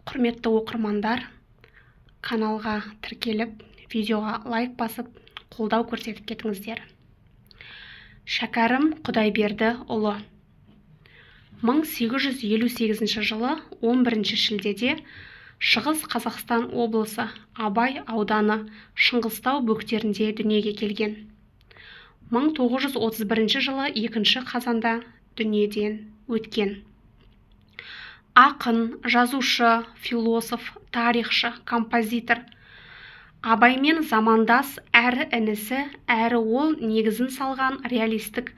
Құрметті оқырмандар, каналға тіркеліп, видеоға лайк басып, қолдау көрсетіп кетіңіздер. Шәкәрім Құдайбердіұлы 1858 жылы 11 шілдеде Шығыс Қазақстан облысы Абай ауданы Шыңғыстау бөктерінде дүниеге келген. 1931 жылы 2 қазанда дүниеден өткен. Ақын, жазушы, философ, тарихшы, композитор. Абаймен замандас, әрі інісі, әрі ол негізін салған реалистік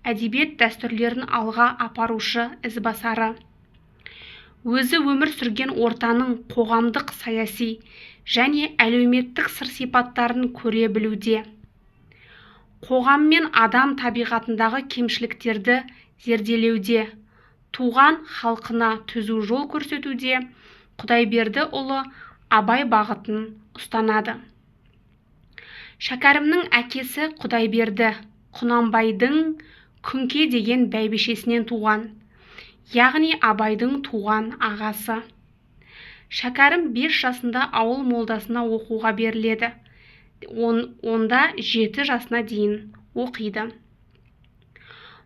әдебиет дәстүрлерін алға апарушы ізбасары. Өзі өмір сүрген ортаның қоғамдық, саяси және әлеуметтік сыр-сипаттарын көре білуде, қоғам мен адам табиғатындағы кемшіліктерді зерделеуде, туған халқына түзу жол көрсетуде Құдайбердіұлы Абай бағытын ұстанады. Шәкәрімнің әкесі Құдайберді Құнанбайдың Күңке деген бәйбішесінен туған, яғни Абайдың туған ағасы. Шәкәрім 5 жасында ауыл молдасына оқуға беріледі. Онда 7 жасына дейін оқиды.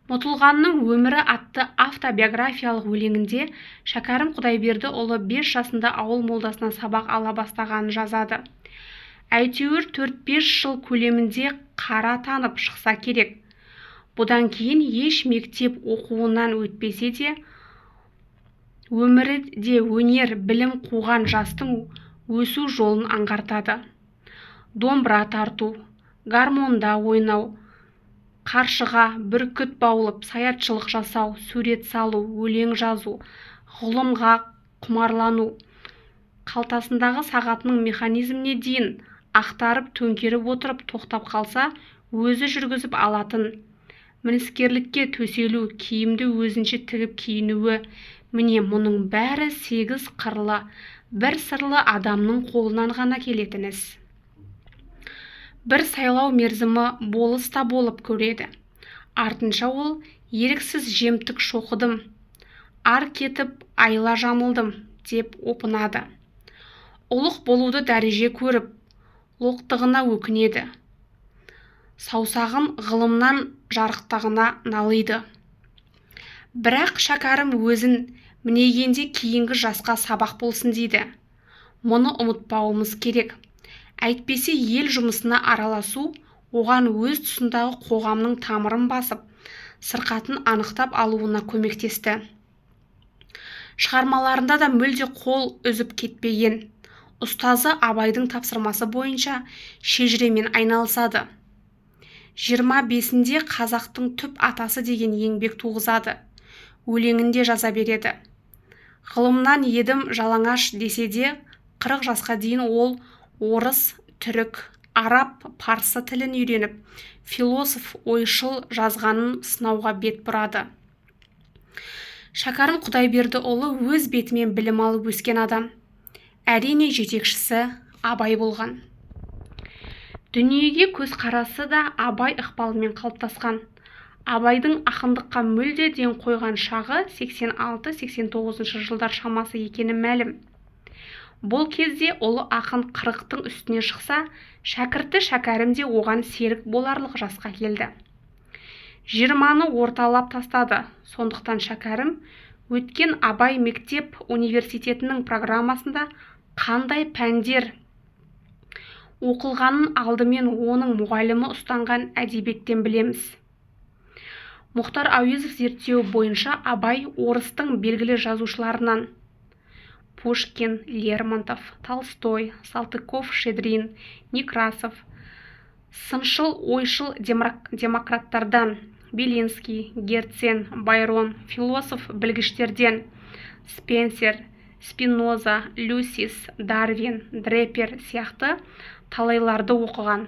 Ұмытылғанның өмірі атты автобиографиялық өлеңінде Шәкәрім Құдайбердіұлы 5 жасында ауыл молдасынан сабақ ала бастағанын жазады. Әйтеуір 4-5 жыл көлемінде қара танып шықса керек. Бұдан кейін еш мектеп оқуынан өтпесе де, өмірі де өнер, білім қуған жастың өсу жолын аңғартады. Домбыра тарту, гармонда ойнау, қаршыға, бүркіт баулып, саятшылық жасау, сурет салу, өлең жазу, ғылымға құмарлану, қалтасындағы сағатының механизміне дейін ақтарып төңкеріп отырып тоқтап қалса, өзі жүргізіп алатын, мініскерлікке төселу, киімді өзінше тігіп киінуі, міне мұның бәрі сегіз қырлы, бір сырлы адамның қолынан ғана келетін іс. Бір сайлау мерзімі болыс та болып көреді. Артынша ол еріксіз жемтік шоқыдым, ар кетіп айла жамылдым деп опынады. Ұлық болуды дәреже көріп, лоқтығына өкінеді. Саусағын ғылымнан жарықтығына налиды. Бірақ Шәкәрім өзін мінегенде кейінгі жасқа сабақ болсын дейді. Мұны ұмытпауымыз керек. Әйтпесе ел жұмысына араласу оған өз тұсындағы қоғамның тамырын басып, сырқатын анықтап алуына көмектесті. Шығармаларында да мүлде қол үзіп кетпеген. Ұстазы Абайдың тапсырмасы бойынша шежіремен айналысады. 25-інде қазақтың түп атасы деген еңбек туғызады. Өлеңінде жаза береді. Ғылымнан едім жалаңаш десе де, 40 жасқа дейін ол орыс, түрік, араб, парсы тілін үйреніп, философ, ойшыл жазғанын сынауға бет бұрады. Шәкәрім Құдайбердіұлы өз бетімен білім алып өскен адам. Әрине, жетекшісі Абай болған. Дүниеге көзқарасы да Абай ықпалымен қалыптасқан. Абайдың ақындыққа мүлде ден қойған шағы 86-89 жылдар шамасы екені мәлім. Бұл кезде ұлы ақын 40-тың үстіне шықса, шәкірті Шәкәрім де оған серік боларлық жасқа келді. 20-ны орталап тастады. Сондықтан Шәкәрім өткен Абай мектеп университетінің программасында қандай пәндер оқылғанын алдымен оның мұғалімі ұстанған әдебиеттен білеміз. Мұхтар Әуезов зерттеуі бойынша Абай орыстың белгілі жазушыларынан Пушкин, Лермонтов, Толстой, Салтыков-Щедрин, Некрасов, сыншыл ойшыл демократтардан Белинский, Герцен, Байрон, философ білгіштерден Спенсер, Спиноза, Люсис, Дарвин, Дрепер сияқты талайларды оқыған.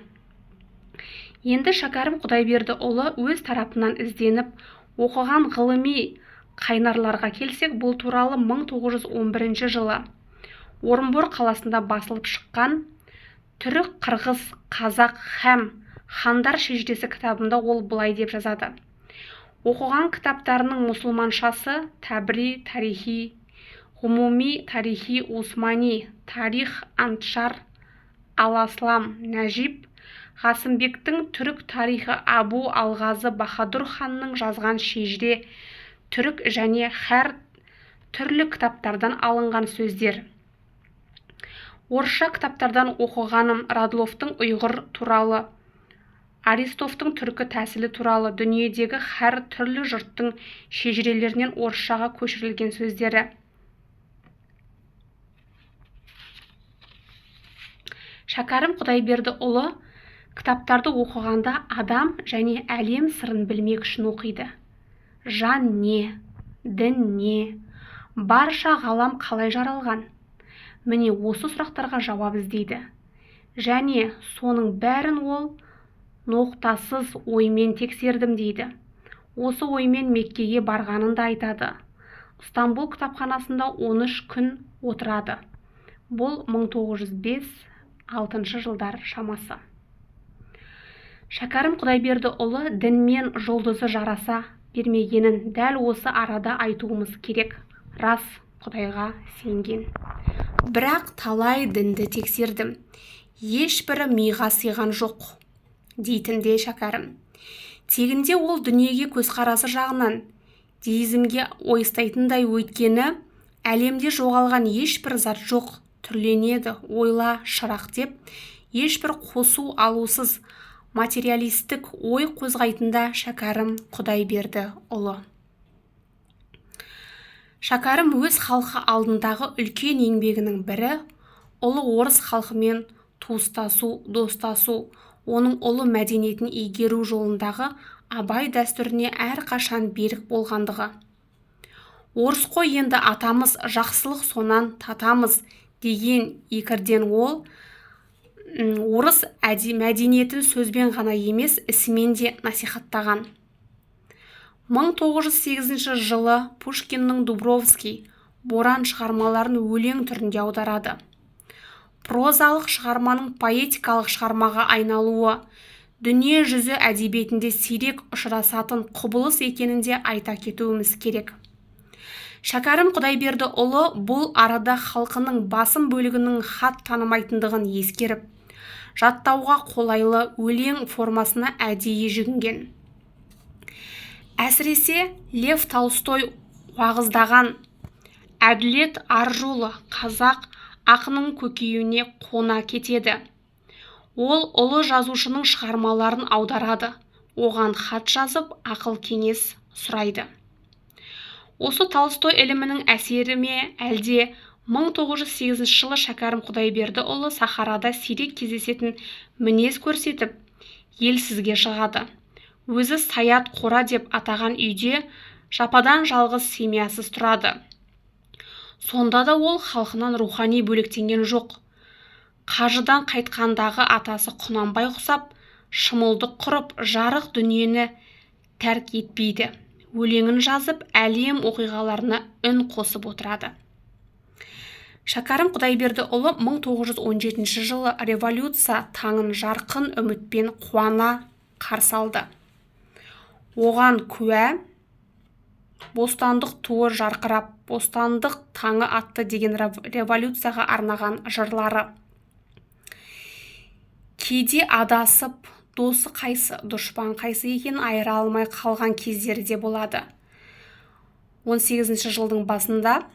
Енді Шәкәрім Құдайбердіұлы өз тарапынан ізденіп оқыған ғылыми қайнарларға келсек, бұл туралы 1911 жылы Орынбор қаласында басылып шыққан Түрік, Қырғыз, Қазақ һәм хандар шежіресі кітабында ол былай деп жазады. Оқыған кітаптарының мұсылманшасы Тәбри тарихи, Ғұмуми тарихи Усмани, Тарих Аншар Аласлам Нәжип Қасымбектің Түрік тарихы, Абу Алғазы Баһадүр ханның жазған Шежіре түрік және һәр түрлі кітаптардан алынған сөздер. Орысша кітаптардан оқығаным Радловтың ұйғыр туралы, Аристовтың түркі тәсілі туралы, дүниедегі һәр түрлі жұрттың шежірелерінен орысшаға көшірілген сөздері. Шәкәрім Құдайбердіұлы кітаптарды оқығанда адам және әлем сырын білмек үшін оқиды. Жан не, дін не, барша ғалам қалай жаралған? Міне осы сұрақтарға жауап іздейді. Және соның бәрін ол ноқтасыз оймен тексердім дейді. Осы оймен Меккеге барғанын да айтады. Стамбул кітапханасында 13 күн отырады. Бұл 1905-6 жылдар шамасы. Шәкәрім Құдайбердіұлы дінмен жұлдызы жараса бермегенін дәл осы арада айтуымыз керек. Рас, Құдайға сенген. Бірақ талай дінді тексердім. Ешбірі миға сыйған жоқ, дейтін де Шәкәрім. Тегінде ол дүниеге көзқарасы жағынан деизмге ойыстайтындай, өйткені әлемде жоғалған ешбір зат жоқ, түрленеді, ойла, шырақ деп, ешбір қосу алусыз материалистік ой қозғайтында Шәкәрім Құдайбердіұлы. Шәкәрім өз халқы алдындағы үлкен еңбегінің бірі ұлы орыс халқымен туыстасу, достасу, оның ұлы мәдениетін игеру жолындағы Абай дәстүріне әрқашан берік болғандығы. Орыс қой енді атамыз, жақсылық сонан татамыз деген екірден ол орыс мәдениетін сөзбен ғана емес, ісімен де насихаттаған. 1908 жылы Пушкиннің Дубровский Боран шығармаларын өлең түрінде аударады. Прозалық шығарманың поэтикалық шығармаға айналуы дүние жүзі әдебиетінде сирек ұшырасатын құбылыс екенін де айта кетуіміз керек. Шәкәрім Құдайбердіұлы бұл арада халқының басым бөлігінің хат танымайтындығын ескеріп, жаттауға қолайлы өлең формасына әдейі жүгінген. Әсіресе Лев Толстой уағыздаған әділет ар жолы қазақ ақының көкейіне қона кетеді. Ол ұлы жазушының шығармаларын аударады, оған хат жазып, ақыл кеңес сұрайды. Осы Толстой ілімінің әсері ме, әлде 1908 жылы Шәкәрім Құдайбердіұлы Сахарада сирек кездесетін мінез көрсетіп, елсізге шығады. Өзі саят қора деп атаған үйде жападан жалғыз семьясыз тұрады. Сонда да ол халқынан рухани бөлектенген жоқ. Қажыдан қайтқандағы атасы Құнанбай құсап, шымылдық құрып, жарық дүниені тәрк етпейді. Өлеңін жазып, әлем оқиғаларына үн қосып отырады. Шәкәрім Құдайбердіұлы 1917 жылы революция таңын жарқын үмітпен қуана қарсы алды. Оған куә бостандық туы жарқырап, бостандық таңы атты деген революцияға арнаған жырлары. Кейде адасып, досы қайсы, дұшпан қайсы екенін айыра алмай қалған кездері де болады. 18 жылдың басында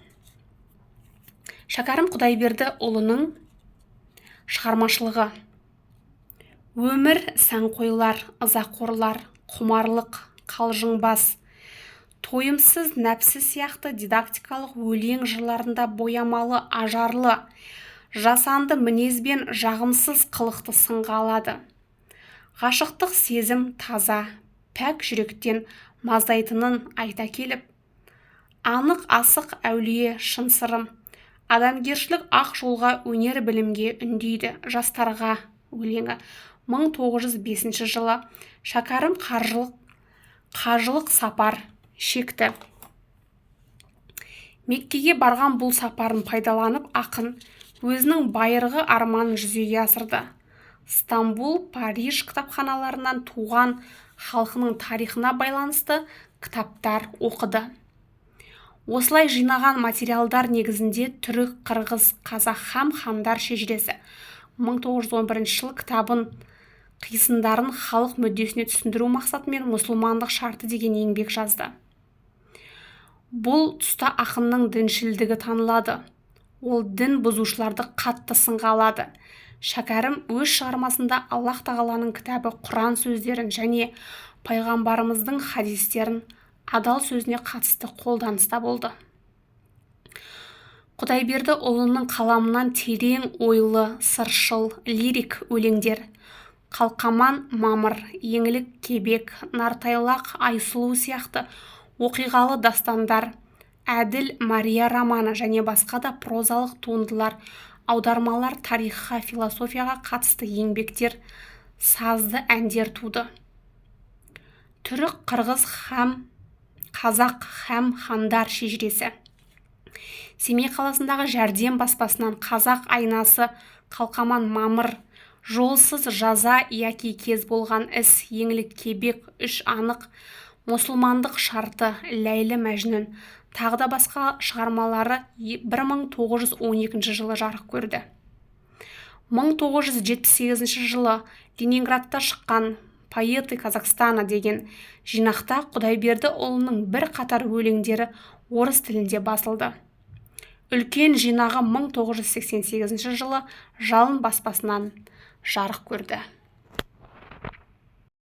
Шәкәрім Құдайбердіұлының шығармашылығы өмір сәнқойлар, ызақорлар, құмарлық, қалжыңбас, тойымсыз нәпсі сияқты дидактикалық өлең жырларында боямалы, ажарлы, жасанды мінез бен жағымсыз қылықты сынға алады. Ғашықтық сезім таза, пәк жүректен маздайтынын айта келіп, анық асық әулие шын сырым, адамгершілік ақ жолға өнер білімге үндейді жастарға өлеңі. 1905 жылы Шәкәрім қажылық сапар шекті. Меккеге барған бұл сапарын пайдаланып, ақын өзінің байырғы арманын жүзеге асырды. Стамбул, Париж кітапханаларынан туған халқының тарихына байланысты кітаптар оқыды. Осылай жинаған материалдар негізінде «Түрік, қырғыз, қазақ һәм хандар шежіресі» 1911 жылы кітабын қисындарын халық мүддесіне түсіндіру мақсатымен «Мұсылмандық шарты» деген еңбек жазды. Бұл тұста ақынның діншілдігі танылады. Ол дін бұзушыларды қатты сынға алады. Шәкәрім өз шығармасында Аллаһ тағаланың кітабы Құран сөздерін және пайғамбарымыздың хадистерін адал сөзіне қатысты қолданыста болды. Құдайбердіұлының қаламынан терең ойлы, сыршыл, лирик өлеңдер «Қалқаман Мамыр», «Еңлік Кебек», «Нартайлақ Айсұлу» сияқты оқиғалы дастандар, «Әділ Мария» романы және басқа да прозалық туындылар, аудармалар, тарихқа, философияға қатысты еңбектер, сазды әндер туды. «Түрік, қырғыз һәм қазақ һәм хандар шежіресі» Семей қаласындағы «Жәрдем» баспасынан, «Қазақ айнасы», «Қалқаман Мамыр», «Жолсыз жаза яки кез болған іс», «Еңлік Кебек», «Үш анық», «Мұсылмандық шарты», «Ләйлі Мәжнүн» тағы да басқа шығармалары 1912 жылы жарық көрді. 1978 жылы Ленинградта шыққан «Поэты Казахстана» деген жинақта Құдайбердіұлының бірқатар өлеңдері орыс тілінде басылды. Үлкен жинағы 1988 жылы «Жалын» баспасынан жарық көрді.